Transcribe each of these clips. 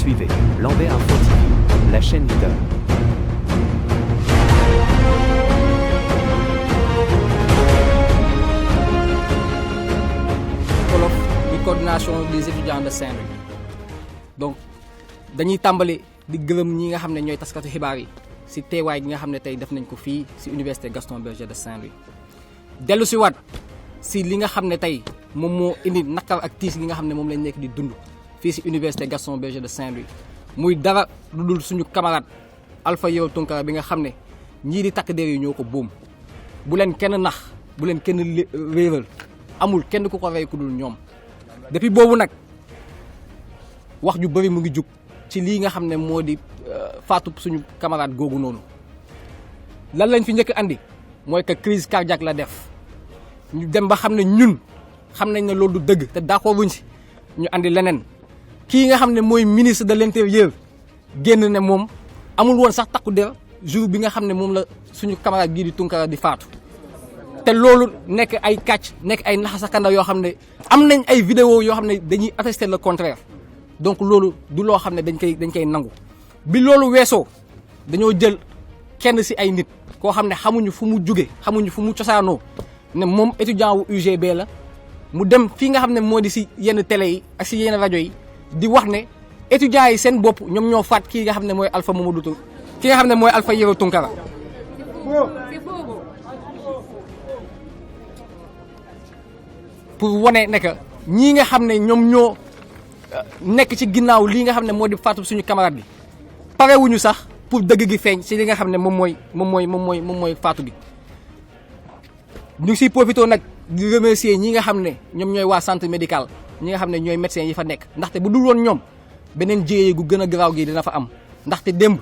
suivez Lambaye Info TV, la chaîne leader. WOLOF di coordination des étudiants de Saint-Louis. Donc dañuy tàmbali di gërëm ñi nga xam ne ñooy taskatu xibaar yi si teewaay gi nga xam ne tey def nañ ko fii si université Gaston Berger de Saint-Louis. dellu si waat si li nga xam ne tey moom moo indi nakar ak tiis gi nga xam ne moom lañ nekk di dund fii si université Gaston Berger de Saint-Louis muy dara lu dul suñu camarade Alpha Yero Tunkara bi nga xam ne ñii di takk der yi ñoo ko boom. bu leen kenn nax bu leen kenn réeral amul kenn ku ko rey ku dul ñoom depuis boobu nag wax ju bëri mu ngi jug ci lii nga xam ne moo di faatu suñu camarade googu noonu lan lañ fi njëkk andi mooy que crise cardiaque la def ñu dem ba xam ne ñun xam nañ ne loolu du dëgg te d'accord wuñ si ñu andi leneen kii nga xam ne mooy ministre de l'intérieur génn ne moom amul woon sax takku der jour bi nga xam ne moom la suñu camarade gii di Tunkara di faatu te loolu nekk ay kàcc nekk ay naxasakanda yoo xam ne am nañ ay vidéo yoo xam ne dañuy attester le contraire donc loolu du loo xam ne dañ koy nangu bi loolu weesoo dañoo jël kenn si ay nit koo xam ne xamuñu fu mu jóge xamuñu fu mu cosaanoo ne moom étudiant wu UGB la mu dem fii nga xam ne moo di si yenn télé yi ak si yenn rajo yi di wax ne étudiants yi seen bopp ñoom ñoo faat kii nga xam ne mooy Alpha Mamadou ki nga xam ne mooy Alpha Yero Tunkara pour wane ne que ñii nga xam ne ñoom ñoo nekk ci ginnaaw lii nga xam ne moo di faatu suñu camarade bi parewuñu sax pour dëgg gi feeñ ci li nga xam ne moom mooy faatu gi. ñu ngi siy profité nag di remercier ñi nga xam ne ñoom ñooy waa centre médical ñi nga xam ne ñooy médecins yi fa nekk ndaxte bu dul woon ñoom beneen jéyee gu gën a garaaw gi dina fa am ndaxte démb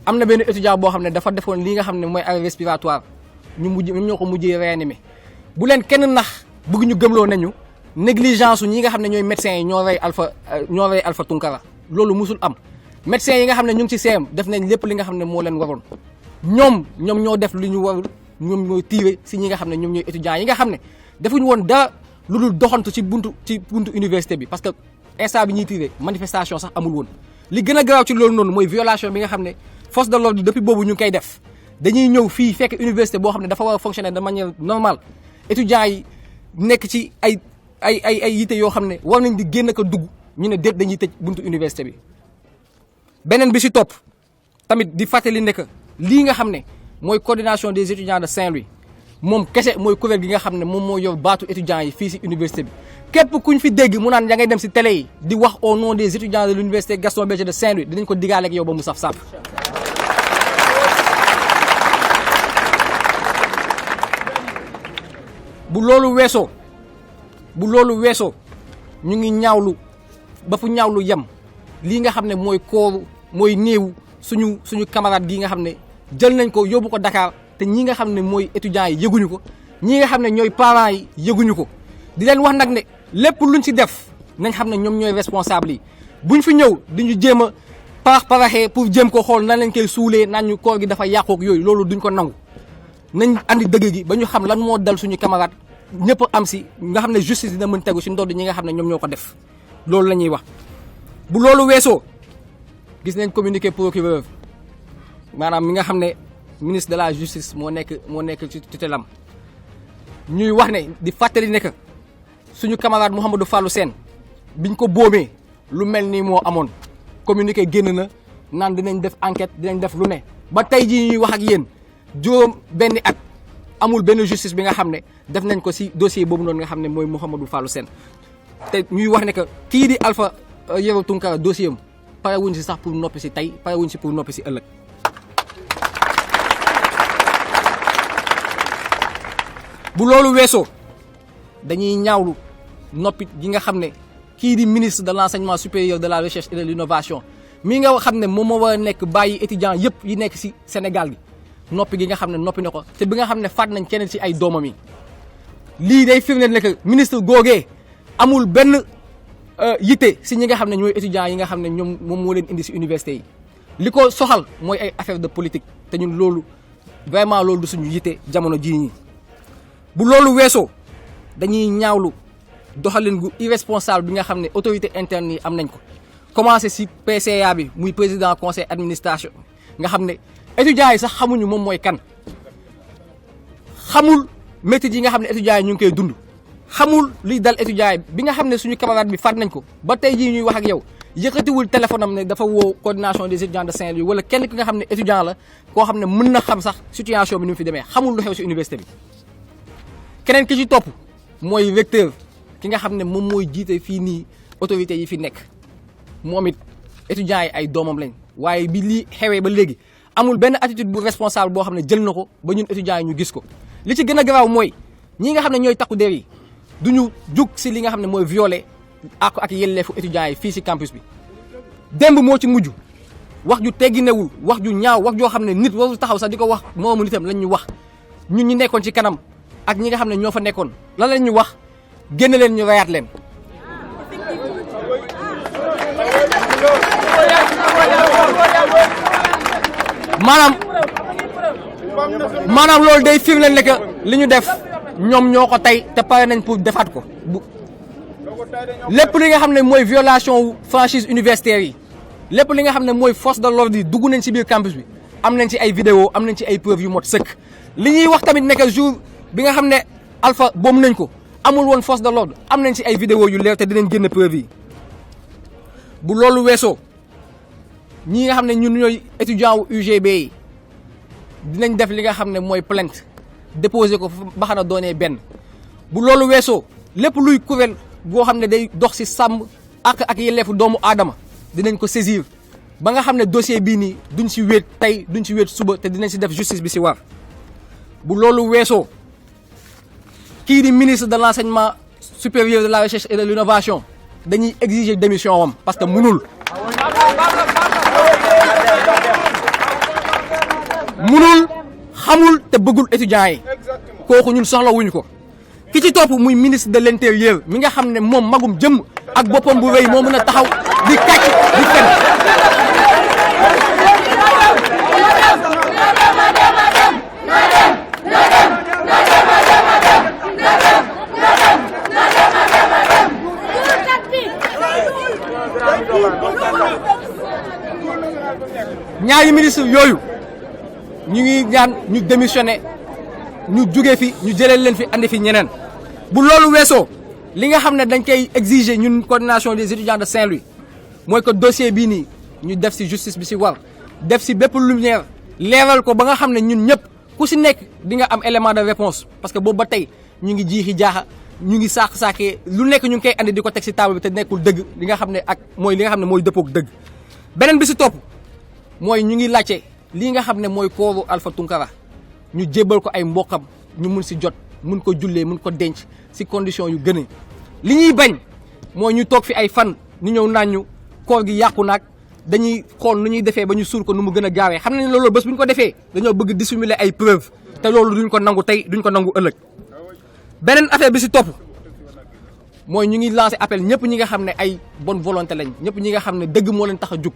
am na benn étudiant boo xam ne dafa defoon li nga xam ne mooy arrêt respiratoire ñoom ñoo ko mujjee réanimé bu leen kenn nax bëgg ñu gëmloo nañu négligence ñi nga xam ne ñooy médecins yi ñoo rey Alpha Tunkara loolu musul am médecins yi nga xam ne ñu ngi ci CM def nañ lépp li nga xam ne moo leen waroon ñoom ñoo def li ñu warul ñoom ñooy tiire si ñi nga xam ne ñoom ñooy étudiants yi nga xam ne defuñu woon dara lu dul doxantu ci buntu université bi parce que instant bi ñuy tiire manifestation sax amul woon. li gën a garaaw ci loolu noonu mooy violation bi nga xam ne force de l'ordre depuis boobu ñu ngi koy def dañuy ñëw fii fekk université boo xam ne dafa war a fonctionner de manière normale étudiants yi nekk ci ay yite yoo xam ne war nañ di génn ko dugg ñu ne déet dañuy tëj buntu université bi. beneen bi si topp tamit di fàttali ne que lii nga xam ne mooy coordination des étudiants de Saint-Louis moom kese mooy kuréel gi nga xam ne moom moo yor baatu étudiants yi fii si université bi képp kuñ fi dégg mu naan ya ngay dem si télé yi di wax au nom des étudiants de l'université Gaston Berger de Saint-Louis dinañ ko digaale ak yow ba mu saf-saf. bu loolu weesoo ñu ngi ñaawlu ba fu ñaawlu yem lii nga xam ne mooy kooru mooy néewu suñu camarade gi nga xam ne jël nañ ko yóbbu ko Dakar te ñi nga xam ne mooy étudiants yi yëguñu ko ñi nga xam ne ñooy parents yi yëguñu ko di leen wax nag ne lépp luñ ci def nañ xam ne ñoom ñooy responsable yi buñ fi ñëw di ñu jéem a paraxee pour jéem ko xool nan lañ koy suulee naan ñu koor gi dafa yàqook yooyu loolu duñ ko nangu nañ andi dëgg gi ba ñu xam lan moo dal suñu camarade ñëpp am si nga xam ne justice dina mën tegu si ndodd ñi nga xam ne ñoom ñoo ko def loolu la ñuy wax. bu loolu weesoo gis nañ communiqué procureur maanaam mi nga xam ne ministre de la justice moo nekk ci tutelam ñuy wax ne di fàttali ne que suñu camarade Mouhamadou Fallou Sène biñ ko boomee lu mel nii moo amoon communiqué génn na naan dinañ def enquête dinañ def lu ne ba tey jii ñuy wax ak yéen juróom benni at amul benn justice bi nga xam ne def nañ ko si dossier boobu noonu nga xam ne mooy Mouhamadou Fallou Sène te ñuy wax ne que kii di Alpha Yero Tunkara dossier am pare wuñ si sax pour noppi si tey pare wuñ si pour noppi si ëllëg. bu loolu weesoo dañuy ñaawlu noppi gi nga xam ne kii di ministre de l'enseignement supérieur de la recherche et de l'innovation mi nga xam ne moom moo war a nekk bàyyi étudiants yëpp yi nekk si Sénégal gi noppi gi nga xam ne noppi na ko te bi nga xam ne faat nañ keneen si ay doomam yi lii day firndeel ne que ministre googee amul benn yitte si ñi nga xam ne ñooy étudiants yi nga xam ne ñoom moom moo leen indi si université yi li ko soxal mooy ay affaire de politique te ñun loolu vraiment loolu du suñu yitte jamono jii ñi bu loolu weesoo dañuy ñaawlu doxalin gu irresponsable bi nga xam ne autorité interne yi am nañ ko commencé si PCA bi muy président conseil administration nga xam ne étudiants yi sax xamuñu moom mooy kan xamul métier yi nga xam ne étudiants yi ñu ngi koy dund xamul liy dal étudiants yi bi nga xam ne suñu camarade bi faat nañ ko ba tey jii ñuy wax ak yow yëkkatiwul téléphone am ne dafa woo coordination des étudiants de Saint-Louis wala kenn ki nga xam ne étudiant la koo xam ne mën na xam sax situation bi ni mu fi demee xamul lu xew si université bi. keneen ki ci topp mooy recteur ki nga xam ne moom mooy jiite fii nii autorités yi fi nekk moom it étudiants yi ay doomam lañ waaye bi lii xewee ba léegi amul benn attitude bu responsable boo xam ne jël na ko ba ñun étudiants yi ñu gis ko. li ci gën a garaaw mooy ñi nga xam ne ñooy takku der yi duñu jug si li nga xam ne mooy violer ak yelleefu étudiants yi fii si campus bi. démb moo ci mujj wax ju tegginewul wax ju ñaaw wax joo xam ne nit warul taxaw sax di ko wax moomu nitam lañ ñu wax ñun ñi nekkoon ci kanam ak ñi nga xam ne ñoo fa nekkoon lan lañ ñu wax génn leen ñu rayaat leen. maanaam loolu day firndeel ne que li ñu def ñoom ñoo ko tey te pare nañ pour defaat ko lépp li nga xam ne mooy violation wu franchise universitaire yi lépp li nga xam ne mooy force de l'ordre yi dugg nañ ci biir campus bi am nañ ci ay vidéo am nañ ci ay preuves yu mot sëkk. li ñuy wax tamit nekk jour bi nga xam ne Alpha boom nañ ko amul woon force de l'ordre am nañ ci ay vidéo yu leer te dinañ génn preuve yi. bu loolu weesoo ñi nga xam ne ñun ñooy étudiant wu UGB yi dinañ def li nga xam ne mooy plainte déposer ko ba xana doonee benn. bu loolu weesoo lépp luy kuréel boo xam ne day dox ci sàmm ak yelleefu doomu aadama dinañ ko saisir ba nga xam ne dossier bii nii duñ ci wéet tey duñ ci wéet suba te dinañ ci def justice bi ci war. bu loolu weesoo kii di ministre de l'enseignement supérieur de la recherche et de l'innovation dañuy exiger démission wam parce que munul xamul te bëggul étudiants yi kooku ñun soxla wuñu ko. ki ci topp muy ministre de l'intérieur mi nga xam ne moom magum jëm ak boppam bu rëy moo mën a taxaw di kàcc di fen. ñaari ministre yooyu ñu ngi ñaan ñu démissionné ñu jugee fi ñu jëlee leen fi andi fi ñeneen. bu loolu weesoo li nga xam ne dañ koy exiger ñun coordination des étudiants de Saint-Louis mooy que dossier bii nii ñu def ci justice bi ci war def ci bépp lumière leeral ko ba nga xam ne ñun ñëpp ku ci nekk di nga am élément de réponse parce que boobu ba tey ñu ngi jiixi jaaxa ñu ngi saakee lu nekk ñu ngi koy andi di ko teg ci table bi te nekkul dëgg li nga xam ne ak mooy li nga xam ne mooy dëppook dëgg. beneen bi ci topp mooy ñu ngi laajte lii nga xam ne mooy kooru Alpha Tunkara ñu jébbal ko ay mbokkam ñu mun ci jot mun ko jullee mun ko denc ci condition yu gën li ñuy bañ mooy ñu toog fi ay fan ñu ñëw naan ñu koor gi yàqu naag dañuy xool nu ñuy defee ba ñu suul ko nu mu gën a gaawee xam nañ loolu bés bu ñu ko defee dañoo bëgg dissimuler ay preuves te loolu duñ ko nangu tey duñ ko nangu ëllëg. beneen affaire bi ci topp mooy ñu ngi lancer appel ñëpp ñi nga xam ne ay bonne volonté lañ ñëpp ñi nga xam ne dëgg moo leen tax a jug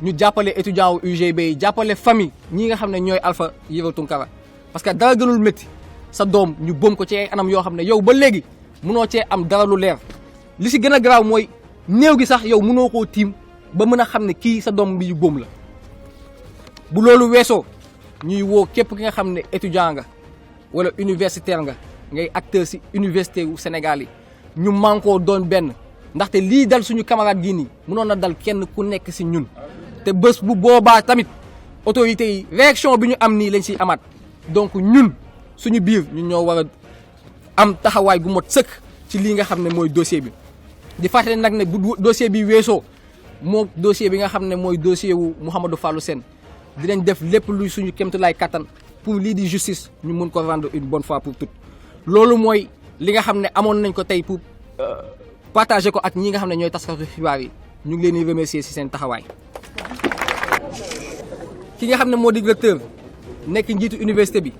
ñu jàppale étudiant wu UGB yi jàppale famille ñi nga xam ne ñooy Alpha Tunkara parce que dara gënul métti sa doom ñu boom ko ci ay anam yoo xam ne yow ba léegi mënoo cee am dara lu leer li ci gën a garaaw mooy néew gi sax yow mënoo koo tiim ba mën a xam ne kii sa doom bi ñu boom la. bu loolu weesoo ñuy woo képp ki nga xam ne étudiant nga wala universitaire nga ngay acteur ci université wu Sénégal yi ñu mànkoo doon benn ndaxte lii dal suñu camarade gii nii mënoon na dal kenn ku nekk ci ñun te bés bu boobaa tamit autorités yi réaction bi ñu am nii lañ ciy amaat donc ñun suñu biir ñun ñoo war a am taxawaay gu mot sëkk ci lii nga xam ne mooy dossier bi. di fàttali nag ne bu dossier bi weesoo moo dossier bi nga xam ne mooy dossier wu Mouhamadou Fallou Sène dinañ def lépp luy suñu kéemtulaay kattan pour lii di justice ñu mun ko rendre une bonne fois pour toutes. loolu mooy li nga xam ne amoon nañ ko tey pour partager ko ak ñi nga xam ne ñooy taskatu xibaar yi ñu ngi leen di remercier ci seen taxawaay. ki nga xam ne moo di directeur nekk njiitu université bi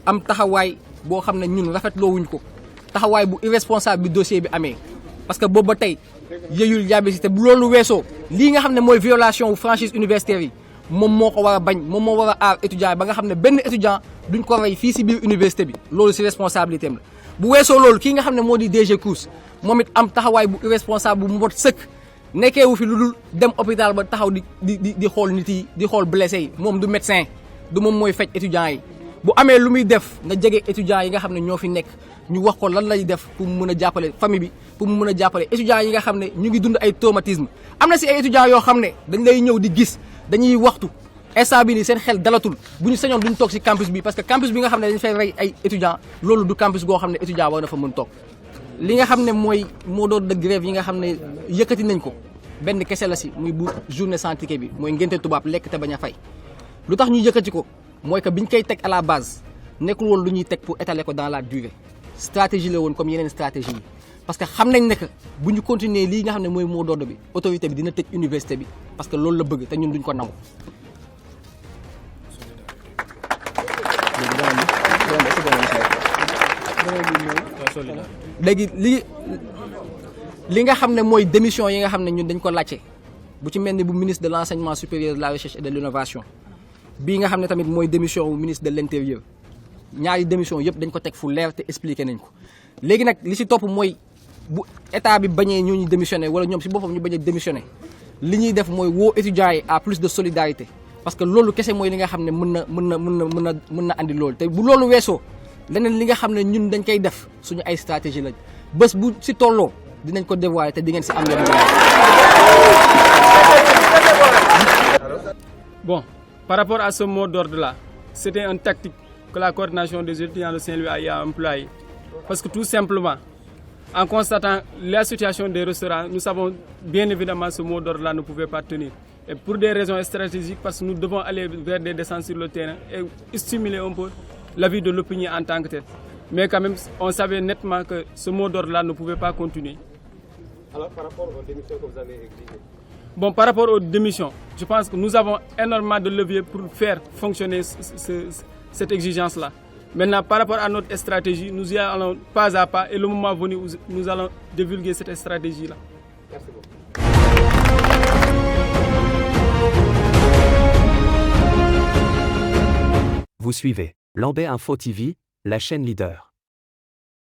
am taxawaay boo xam ne ñun rafetloo wuñ ko taxawaay bu irresponsable bi dossier bi amee parce que boobu ba tey yëyul yàbbi si te bu loolu weesoo lii nga xam ne mooy violation wu franchise universitaire yi moom moo ko war a bañ moom moo war a aar étudiant ba nga xam ne benn étudiant duñ ko rey fii si biir université bi loolu si responsabilité am la. bu weesoo loolu kii nga xam ne moo di DG Crous moom it am taxawaay bu irresponsable bu mot sëkk nekkeewu fi lu dul dem hôpital ba taxaw di xool nit yi di xool blessé yi moom du médecin du moom mooy faj étudiants yi bu amee lu muy def na jege étudiants yi nga xam ne ñoo fi nekk ñu wax ko lan lay def pour mu mën a jàppale famille bi pour mu mën a jàppale étudiants yi nga xam ne ñu ngi dund ay traumatisme am na si ay étudiants yoo xam ne dañ lay ñëw di gis dañuy waxtu instant bi nii seen xel dalatul bu ñu sañoon duñ toog si campus bi parce que campus bi nga xam ne dañ fay rey ay étudiants loolu du campus goo xam ne étudiant war na fa mën toog li nga xam ne mooy mot d'ordre de grève yi nga xam ne yëkkati nañ ko benn kese la si muy bu journée sans ticket bi mooy ngénte tubaab lekk te bañ a fay lu tax ñu yëkkati ko mooy que biñ koy teg à la base nekkul woon lu ñuy teg pour étaler ko dans la durée stratégie la woon comme yeneen stratégie yi parce que xam nañ ne que bu ñu continuer lii nga xam ne mooy mot d'ordre bi autorité bi dina tëj université bi parce que loolu la bëgg te ñun duñ ko nangu. léegi li nga xam ne mooy démission yi nga xam ne ñun dañ ko laajte bu ci mel ni bu ministre de l'enseignement supérieur de la recherche et de l'innovation bii nga xam ne tamit mooy démission wu ministre de l'intérieur ñaari démission yëpp dañ ko teg fu leer te expliqué nañ ko léegi nag li ci topp mooy bu état bi bañee ñooñu démissionné wala ñoom ci boppam ñu bañ a démissionné li ñuy def mooy woo étudiants yi à plus de solidarité parce que loolu kese mooy li nga xam ne mën na andi loolu te bu loolu weesoo leneen li nga xam ne ñun dañ koy def suñu ay stratégie lañ bés bu ci tolloo dinañ ko dévoiler te di ngeen ci am yoon. Bon, par rapport à ce mot d'ordre-là, c'était une tactique que la coordination des étudiants de Saint-Louis a employée. Parce que tout simplement, en constatant la situation des restaurants, nous savons bien évidemment que ce mot d'ordre-là ne pouvait pas tenir. Et pour des raisons stratégiques, parce que nous devons aller vers des descentes sur le terrain et stimuler un peu la vie de l'opinion en tant que telle. Mais quand même, on savait nettement que ce mot d'ordre-là ne pouvait pas continuer. Alors, par rapport aux démissions que vous avez exigées? Bon, par rapport aux démissions, je pense que nous avons énormément de leviers pour faire fonctionner cette exigence-là. Maintenant, par rapport à notre stratégie, nous y allons pas à pas et le moment venu, nous allons divulguer cette stratégie-là. Merci beaucoup. Vous suivez Lambaye Info TV, la chaîne leader.